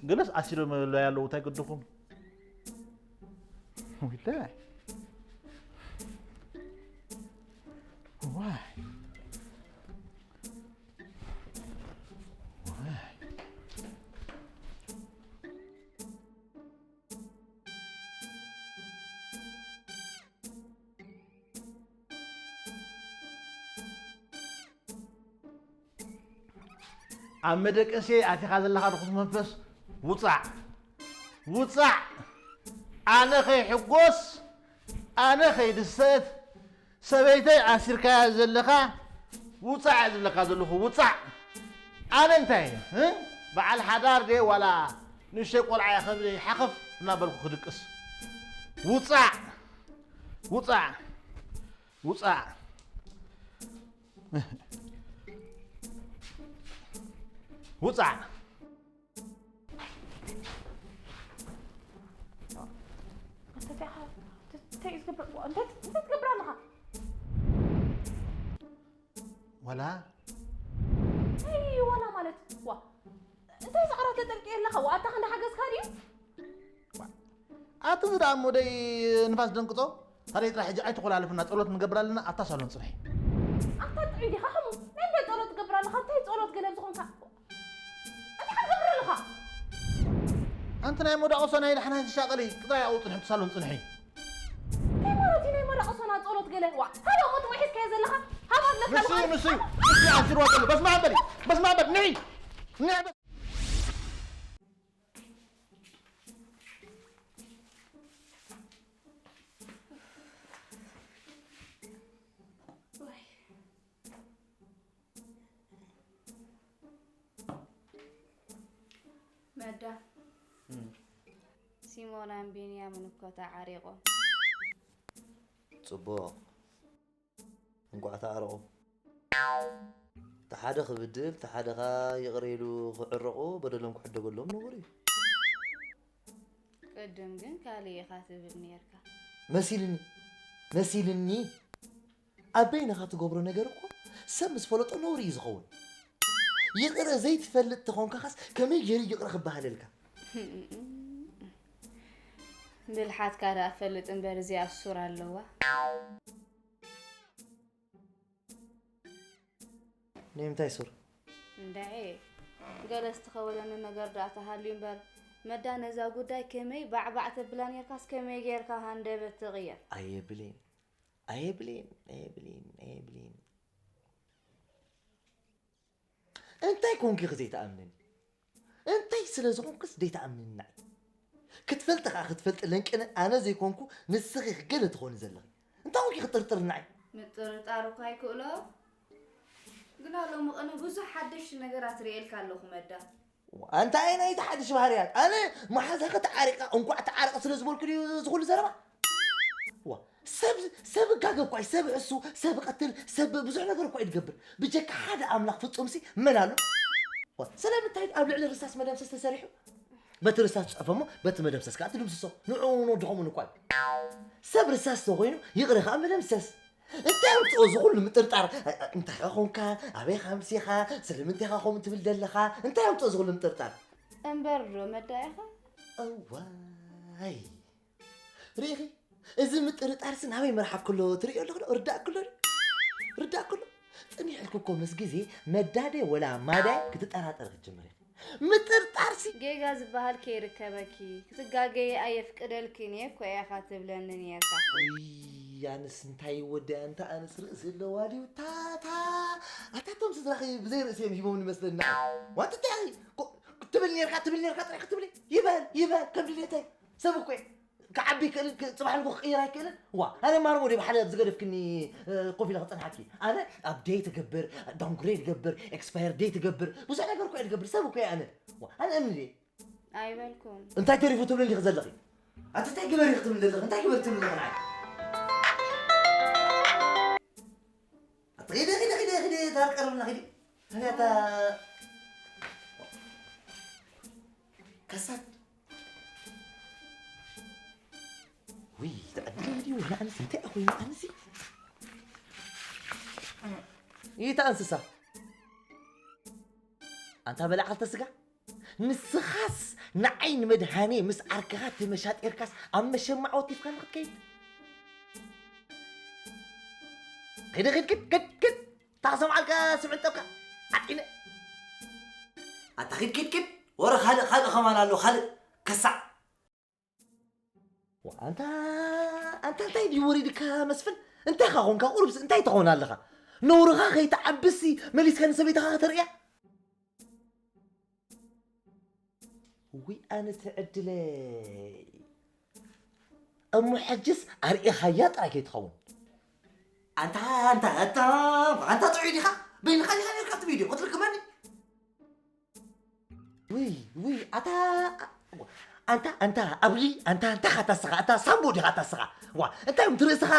ገለስ ዓሲሮምለይ ኣለዉ እንታይ ግድኹም? ወይለ ዋይ ዋይ ኣብ መደቀሴ ኣቲኻ ዘለኻ ርኹስ መንፈስ ውፃዕ ውፃዕ ኣነ ከይሕጎስ ኣነ ከይድሰት ሰበይተይ ኣሲርካያ ዘለኻ ውፃዕ እየ ዝብለካ ዘለኹ ውፃዕ ኣነ እንታይ እየ እ? በዓል ሓዳር ድየ ዋላ ንእሽተይ ቆልዓ እየ ከብደይ ሓኸፍ እናበልኩ ክድቅስ ውፃዕ ውፃዕ ውፃዕ ውፃዕ እንታይ ትገብር ኣለኻ? ዋላ እንታይ ዋላ ማለት ዋ እንታይ ዛዕራ ተጠልቂ ኣለኻ? ዋኣታ ክንዳ ሓገዝካ ድዩ? ኣቲ ዝዳ እሞ ደይ ንፋስ ደንቅጾ ታዲያ ጥራሕ ሕጂ ኣይተኮላለፍና ጸሎት ንገብር ኣለና ኣብታ ሳሎን ጽንሒ ኣታ ጥዑይ ዲኻ ከምኡ ናይ እንታይ ጸሎት ትገብር ኣለኻ? እንታይ ጸሎት ገለ ዝኾንካ እንታይ ክትገብር ኣለኻ? ኣንቲ ናይ ሞዳቆሶ ናይ ዳሕና ዝሻቀሊ ጥራይ ኣብኡ ጽንሒ ኣብቲ ሳሎን ጽንሒ እንታይ ማለት እዩ ናይ ሞዳቆሶና ጸሎት ገለ ዋ ሃባ ሞት ወይ ሒዝካዮ ዘለኻ ሃባ ኣለካ ንሱ ንሱ ንሱ ኣሲርዋ ዘሎ በስማ በሊ በስማ በሊ ንዒ ንዒ መዳ ሲሞናን ቢንያምን እኮ ተዓሪቖም። ጽቡቕ እንቋዕ ተዓረቑ። እቲ ሓደ ክብድል እቲ ሓደ ኸኣ ይቕረ ኢሉ ክዕረቑ በደሎም ክሕደገሎም ነውሪ እዩ። ቅድም ግን ካልእ ኢኻ ትብል ኔርካ። መሲልኒ መሲልኒ ኣብ በይንኻ ትገብሮ ነገር እኮ ሰብ ምስ ፈለጦ ነውሪ እዩ ዝኸውን። ይቕረ ዘይትፈልጥ ተኾንካኻስ ከመይ ገይሩ ይቕረ ክበሃለልካ? ብልሓትካ ደኣ ፈልጥ እምበር እዚኣ ሱር ኣለዋ። ንምንታይ ሱር? እንድዒ ገለ ዝተኸወለኒ ነገር ደኣ ተሃልዩ እምበር መዳ ነዛ ጉዳይ ከመይ ባዕባዕ ተብላ ኔርካስ ከመይ ጌርካ ሃንደበት ትቕየር? ኣየ ብሌን ኣየ ብሌን ኣየ ብሌን ኣየ ብሌን እንታይ ኮንኪ ኢኺ ዘይትኣምንኒ? እንታይ ስለ ዝኾንክስ ደይትኣምንኒ ንዓይ? ክትፈልጢ ኸኣ ክትፈልጢ ለንቅነ ኣነ ዘይኮንኩ ንስኺ ኢኺ ገለ ትኾኒ ዘለኺ። እንታይ ኮንኪ ኢኺ ትጥርጥርኒ ንዓይ? ምጥርጣር እኳ ኣይክእሎ ግና ሎሚ ቅነ ብዙሕ ሓደሽቲ ነገራት ርእየልካ ኣለኹ መዳ። ኣንታ ኣየና እዩ እቲ ሓድሽ ባህርያት? ኣነ መሓዛኺ ተዓሪቕካ እንቋዕ ተዓረቐ ስለ ዝበልኩ ድዩ እዚ ኩሉ ዘረባ? ዋ ሰብ ሰብ እጋገ እኳ እዩ፣ ሰብ ሕሱ፣ ሰብ እቐትል፣ ሰብ ብዙሕ ነገር እኳ እዩ ዝገብር። ብጀካ ሓደ ኣምላኽ ፍጹምሲ መን ኣሎ? ዋ ስለምንታይ ኣብ ልዕሊ ርሳስ መደምሰስ ተሰሪሑ? በቲ ርሳስ ትጽሕፎ እሞ በቲ መደምሰስ ከኣ ትድምስሶ። ንዕኡ እውን ወድኹም እውን እኳ እዩ። ሰብ ርሳስ ተኾይኑ ይቕረ ከኣ መደምሰስ። እንታይ ኣምፅኦ እዚ ኩሉ ምጥርጣር እንታይ ኾንካ ኣበይ ኻምሲኻ ስለምንታይ ኻ ከምኡ ትብል ዘለኻ እንታይ ኣምፅኦ እዚ ኩሉ ምጥርጣር እምበር ዶ መዳኢኻ እዋይ ርኢኺ እዚ ምጥርጣርሲ ናበይ ምርሓብ ክሎ ትርእዮ ኣለኹ ዶ ርዳእ ክሎ ርዳእ ክሎ ፅኒሕልኩ እኮ ምስ ግዜ መዳደ ወላ ማዳይ ክትጠራጠር ክትጅምር ኢኺ ምጥርጣርሲ ጌጋ ዝበሃል ከይርከበኪ ክትጋገየ ኣየፍቅደልክን እየ እኮ ኢኻ ትብለኒ ነርካ። ውይ ኣነስ እንታይ ወደያ እንተ ኣነስ ርእሲ ኣለዋ ድዩ ታታ ኣታቶም ስድራኺ ብዘይ ርእሲ እዮም ሂቦም ንመስለና ዋትታይ ትብል ነርካ ትብል ነርካ ጥራይ ክትብሊ ይበል ይበል ከም ድሌተይ ሰብ እኮ ክዓቢ ይክእል፣ ክ-፣ ጽባሕ ንግሆ ክቕየር ኣይክእልን? ዋ፣ ኣነ ማርሞ ድየ ብሓደ ኣብ ዝገደፍክኒ፣ እ፣ ኮፍ ኢለ ክጸንሓኪ? ኣነ ኣብ ዴት እገብር፣ ዳውንግሬድ እገብር፣ ኤክስፓየር ዴት እገብር፣ ብዙሕ ነገር እኮ እየ ዝገብር፣ ሰብ እኮ እየ ኣነ። ዋ፣ ኣነ እምኒ ድየ? ኣይበልኩን። እንታይ ተሪፉ ትብልኒ ኢኺ ዘለኺ? ኣቲ እንታይ ግበሪ ክትብልኒ ዘለኺ? እንታይ ግበሪ ትብልኒ ዘለኺ ንዓይ? ኣቲ ኺዲ፣ ኺዲ፣ ኺዲ፣ ኺዲ፣ እታ ቀርብና ኺዲ። ኸዲ ኣታ ከሳድ። ውይ፣ ተቐዲለ ድዩ? ወላ ኣነስ እንታይ ኮይኑ ኣነሲ? ይታ እንስሳ። ኣንታ በላዕቲ ስጋ። ንስኻስ ንዓይ ንመድሃኔ ምስ ዓርክኻ ተመሻጢርካስ ኣብ መሸማዕ ወቲፍካኒ ክትከይድ? ኪድ፣ ኪድ፣ ኪድ፣ ኪድ፣ ኪድ። እታ ክሰምዓልካ ስምዒት ጠብካ። ዓጢነ። ኣታ ኪድ፣ ኪድ፣ ኪድ። ወረ ካልእ፣ ካልእ ከማን ኣሎ፣ ካልእ። ከሳዕ። ዋ፣ ኣንታ፣ ኣንታ እንታይ ድዩ ወሪድካ መስፍን? እንታይ ኻ ኾንካ? ቁሩብስ እንታይ ትኾን ኣለኻ? ነውርኻ ከይትዓብሲ መሊስካ ንሰበይትኻ ከተርእያ? ውይ፣ ኣነ ትዕድለይ። እሞ ሕጅስ ኣርኢኻያ ጥራይ ከይትኸውን። ኣንታ፣ ኣንታ፣ ኣንታ፣ ኣንታ ጥዑይ ዲኻ? በይንኻ ዲኻ ነርካ እቲ ቪድዮ? ክትልክመኒ? ውይ፣ ውይ፣ ኣታ፣ ኣንታ፣ ኣንታ፣ ኣብሊ፣ ኣንታ፣ ኣንታ፣ ኣታ ስኻ፣ ኣታ ሳምቦ ዲኻ፣ ኣታ ስኻ? ዋ፣ እንታይ እዮም፣ እቲ ርእስኻ፣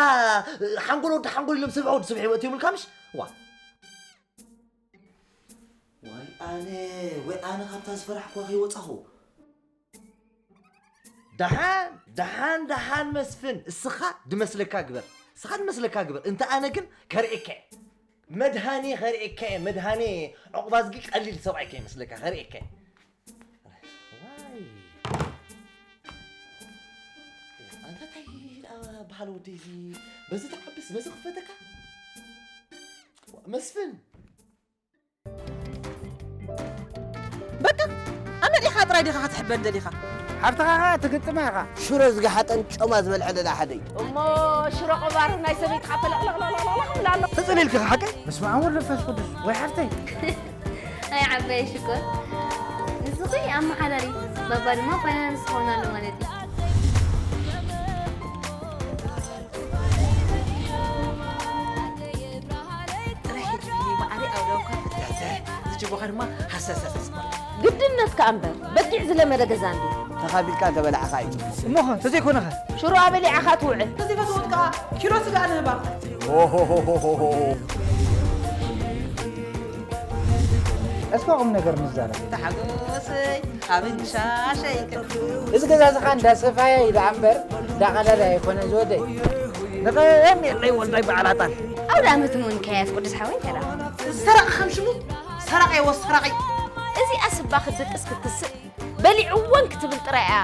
ሓንጎል ወዲ ሓንጎል ኢሎም፣ ስብሒ ወዲ ስብሒ ይወት ይብልካ ምሽ? ዋ። ዋይ ኣነ፣ ወይ ኣነ ካብታ ዝፈራሕኩዋ ከይወጻኹ። ደሓን፣ ደሓን፣ ደሓን መስፍን፣ እስኻ ድመስለካ ግበር። እስኻ ድመስለካ ግበር። እንተ ኣነ ግን ከርእየካ እየ። መድሃኔ ከርእየካ እየ። መድሃኔ ዑቕባዝጊ ቀሊል ሰብኣይ ከይመስለካ ከርእየካ እየ። ዋይ። ኣንታ እንታይ ደኣ በሃል ወደይ እዚ፣ በዚ ትዓብስ፣ በዚ ክፈተካ? መስፍን። በቃ፣ ኣመሪኻ ጥራይ ዲኻ ክትሕበን ደሊኻ? ሓፍትኻ ኸኣ ትግጥማ ኢኻ። ሽሮ ዝገሓጠን ጮማ ዝበልዐ ደላ ሓደይ። እሞ ሽሮ ቆባር ናይ ሰበይትኻ ፈለቕለቕለቕለቕ ምብላ ኣሎ። ተጸሊልኪ ሓቀይ? በስመ ኣብ ወወልድ ወመንፈስ ቅዱስ። ወይ ሓፍተይ። ኣይ ዓባየ ሽኮር። ንስኺ ኣመሓዳሪ፣ ባባ ድማ ፋይናንስ ክኸውን ኣሎ ማለት እዩ። ጥራሕ የድልየኒ ማዓረይ ኣውዳውካ ፍታተ። እዚ ጅቦኻ ድማ ሃሰሰሰ ዝበሎ። ግድነትካ እምበር፣ በጊዕ ዝለመደ ገዛ እንድዩ። ተኻፊልካ እንተበላዕኻ እዩ። እሞኸ፣ ተዘይኮነኸ? ሽሮ ኣበሊዕኻ ትውዕል። ተዘይፈተወት ከኣ ኪሎ ስጋ ንህባ። ኦሆሆሆሆሆ። እስከ ቁም ነገር ንዛረብ። ተሓጎሰይ፣ ኣብ እንሻሸይ ክንድውስ። እዚ ገዛ እዚ ኸኣ እንዳ ሰፋየ እዩ ደኣ እምበር፣ እንዳ ቀዳዳይ ኣይኮነን ዝወደይ። ንቐየም የለይ ወልዳይ በዓል ኣጣል። ኣውደ ኣመት ምእንቲ ከያስ ቅዱስ ሓወይ ተራ። ሰራቂ ከም ሽሙ ሰራቂ ወስ ሰራቂ። እዚኣ ስባ ክትድቅስ ክትስእ በሊዕወን ክትብል ጥራይ እያ።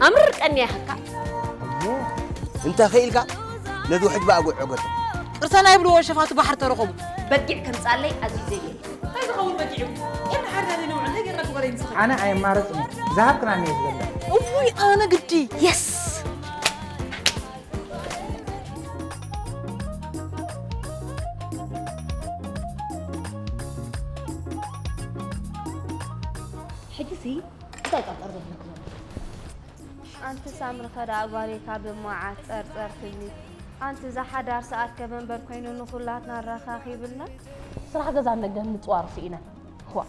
ኣምርር ቀንያ ኢኻ። እንታይ ኽኢልካ? ነቲ ውሕጅ ብኣጉዕ ዕገቶ። ጥርሰና ይብልዎ ሸፋቱ ባሕሪ ተረኸቡ። በጊዕ ከምጻለይ ኣዝዩ ዘየለ። እንታይ ዝኸውን በጊዕ እዩ? ኤና ሓርዳ ዘይንውዕል እንታይ ጌርና ክበረይ ንስኻ? ኣነ ኣየማረጽን እየ። ዝሃብክናኒ እየ ዝበልዕ። እፉይ ኣነ ግዲ። የስ! ሕጂሲ እንታይ ጠርጠር ዘብለኩም? ኣንቲ ሳምሪ ኸ ደኣ ጓለይ ካብ መዓት ጸርጸር ትብሊ? ኣንቲ እዛ ሓዳር ሰኣት ከመንበር ኮይኑ ንኹላትና ኣራኻኺብልና? ስራሕ ገዛ ንደገ ምጽዋር ስኢነ። ዋ።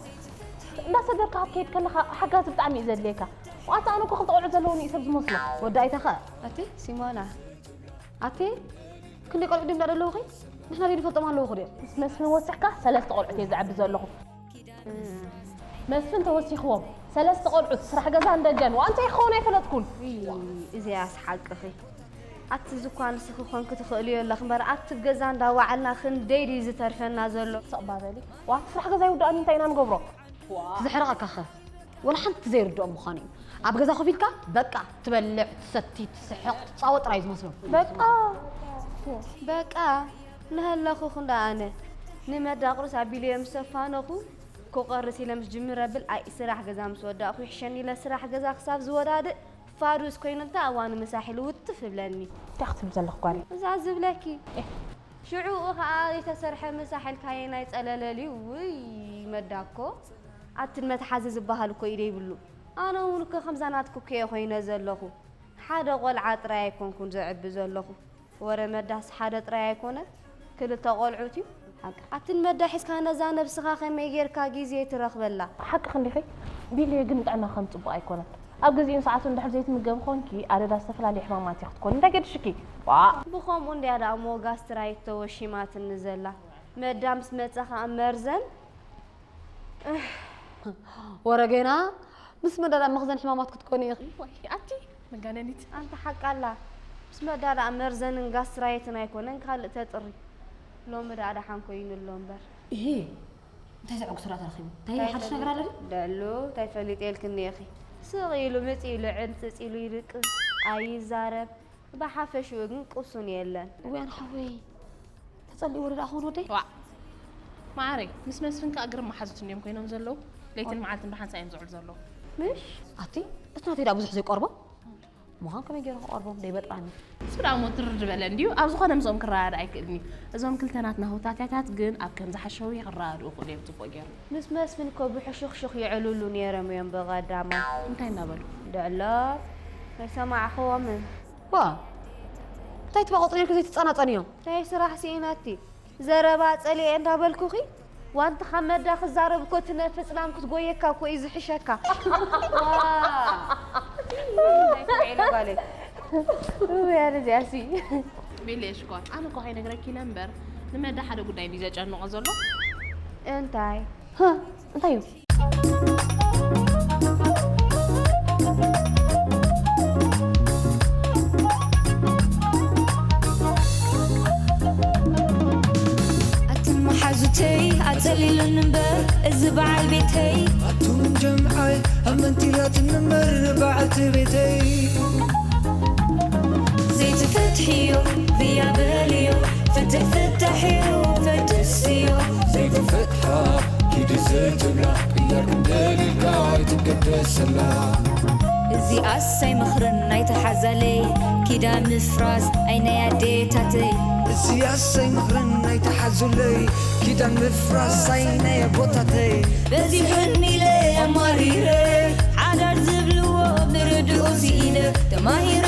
እንዳሰገርካ ክትከይድ ከለኻ ሓጋዚ ብጣዕሚ እዩ ዘድልየካ። ዋታ ኣነ እኮ ክልተ ቆልዑ ዘለውኒ እዩ ሰብ ዝመስሎ። ወዲ ኣይተኸ። ኣቲ ሲሞና። ኣቲ ክንደይ ቆልዑ ድም ደለውኺ? ንሕና ዘይንፈልጦም ኣለውኹ ድዮም? ምስ መስፍን ወሲሕካ ሰለስተ ቆልዑት እየ ዘዕቢ ዘለኹ። መስፍን ተወሲኽዎም ሰለስተ ቆልዑት፣ ስራሕ ገዛን ደገን፣ ዋንታ ይኸውን ኣይፈለጥኩን። እይ፣ እዚኣስ ሓቅኺ። ኣቲ ዝኳ ንስኺ ኮንኪ ትኽእልዮ ኣለኺ እምበር፣ ኣቲ ገዛ እንዳዋዓልና ክንደይ ድዩ ዝተርፈና ዘሎ? ስቕ ባበሊ። ዋቲ ስራሕ ገዛ ይውዳእኒ እንታይ ኢና ንገብሮ? ትዝሕርቐካኸ? ወላ ሓንቲ ዘይርድኦም ምዃኑ እዩ። ኣብ ገዛ ኮፍ ኢልካ በቃ ትበልዕ፣ ትሰቲ፣ ትስሕቕ፣ ትጻወት ጥራይ እዩ ዝመስሎም። በቃ። በቃ። እናሃለኹ ክንዳ ኣነ ንመዳ ቁርስ ኣቢለ እዮም ዝተፋነኹ። ክቆርስ ኢለ ምስ ጅምረ ብል ኣይ ስራሕ ገዛ ምስ ወዳእኹ ይሕሸኒ ኢለ ስራሕ ገዛ ክሳብ ዝወዳድእ ፋዱስ ኮይኑ እንተ ኣዋኑ ምሳሕ ኢሉ ውትፍ እብለኒ። እንታይ ክትብል ዘለኹ ጓለይ? እዛ ዝብለኪ። ኤህ። ሽዑኡ ኸኣ ዘይተሰርሐ ምሳሕ ኢልካዮ ናይ ጸለለልዩ ውይ መዳ እኮ ኣትን መትሓዚ ዝበሃል እኮ ኢደ ይብሉ። ኣነ እውን እኮ ከምዛ ናትኩ እኮ እየ ኮይነ ዘለኹ። ሓደ ቆልዓ ጥራይ ኣይኮንኩን ዘዕቢ ዘለኹ። ወረ መዳስ ሓደ ጥራይ ኣይኮነ፣ ክልተ ቆልዑት እዩ። ሓቂ። ኣትን መዳ ሒዝካ ነዛ ነብስኻ ከመይ ጌርካ ግዜ ትረኽበላ? ሓቂ ክንዲኺ ቢልየ፣ ግን ጥዕና ከም ጽቡቕ ኣይኮነን። ኣብ ግዜኡን ሰዓቱን እንድሕር ዘይትምገብ ኾንኪ ኣደዳ ዝተፈላለየ ሕማማት ኢኻ ክትኮኒ። እንታይ ገድሽኪ? ዋ! ብኸምኡ እንድያ ደኣ እሞ ጋስትራይት ተወሺማትኒ ዘላ። መዳ ምስ መጸ ኸኣ መርዘን። ወረ ገና ምስ መዳ ደኣ መኽዘን ሕማማት ክትኮኒ ኢኺ። ዋይ ኣቲ መጋነኒት። ኣንታ ሓቃላ። ምስ መዳ ደኣ መርዘንን ጋስትራይትን ኣይኮነን ካልእ ተጥሪ። ሎሚ ደኣ ደሓን ኮይኑ ኣሎ እምበር። እሂ፣ እንታይ ዘዕጉስ ራ ተረኺቡ? እንታይ ሓድሽ ነገር ኣሎ ድዩ? ደሉ፣ እንታይ ፈሊጥ የልክኒ ኢኺ። ስቕ ኢሉ ምጽ ኢሉ ዕንጽጽ ኢሉ ይድቅስ፣ ኣይዛረብ። ብሓፈሽኡ ግን ቁሱን የለን። እውያን ሓወይ፣ ተጸሊእዎ ዶ ደኣ ክኸውን ወደይ? ዋዕ። ማዓረይ፣ ምስ መስፍን ከኣ ግርም መሓዙት እንድዮም ኮይኖም ዘለዉ። ለይትን መዓልትን ብሓንሳእ እዮም ዝውዕሉ ዘለዉ። ምሽ? ኣቲ፣ እቲ ናተይ ደኣ ብዙሕ ዘይቆርቦ? ምዃን ከመይ ገይሩ ክቐርቦም ደይበጥራኒ? እሱ ደኣ እሞ ትርር ዝበለ እንድዩ። ኣብ ዝኾነ ምስኦም ክረዳዳእ ኣይክእልን እዩ። እዞም ክልተ ናትና ሆታትያታት ግን ኣብ ከም ዝሓሸዊ ክረዳድኡ ክእሉ እዮም ጽቡቕ ገይሩ። ምስ መስፍን እኮ ብሕሹኽሹኽ ይዕልሉ ነይሮም እዮም ብቐዳማይ። እንታይ እናበሉ? ድዕሎ ኣይሰማዕኽዎምን። ዋ! እንታይ ትባቆጽ ነርኪ ዘይትጸናጸንዮ? ናይ ስራሕ ስኢነቲ። ዘረባ ጸሊኤ እንዳበልኩኺ፣ ዋንቲ ካብ መዳ ክዛረብ እኮ ትነፍጽ ላም ክትጎየካ እኮ እዩ ዝሕሸካ። ዋ! ናይ ተባዒለ ጓለይ። ውይ፣ ኣነ እዚኣሲ። ቤሌ ሽኮር፣ ኣነ እኮ ከይነግረኪ ኢለ እምበር፣ ንመዳ ሓደ ጉዳይ እንድዩ ዘጨንቖ ዘሎ። እንታይ? ሃ፣ እንታይ እዩ? ኣትን መሓዙተይ ኣጸሊሉኒ እምበር እዚ በዓል ቤተይ። ኣቱም ጀምዓይ ኣብ መንቲላት ንመር በዓልቲ ቤተይ። ዘይትፈትሕዮ ብያ በልዮ፣ ፍትሕ ፍታሕ እዩ ፈትስዮ። ዘይትፈትሓ ኪዲ ዘይትብላ፣ ቅያር ክንደልልካ ኣይትገደሰላ። እዚ ኣሰይ ምኽርን ናይቲ ሓዛለይ፣ ኪዳን ምፍራስ ኣይ ናይ ኣዴታተይ። እዚ ኣሰይ ምኽርን ናይቲ ሓዙለይ፣ ኪዳን ምፍራስ ኣይ ናይ ኣቦታተይ። በዚሑኒ ኢለ ኣማሪረ፣ ሓዳር ዝብልዎ ምርድኡ ስኢነ፣ ተማሂረ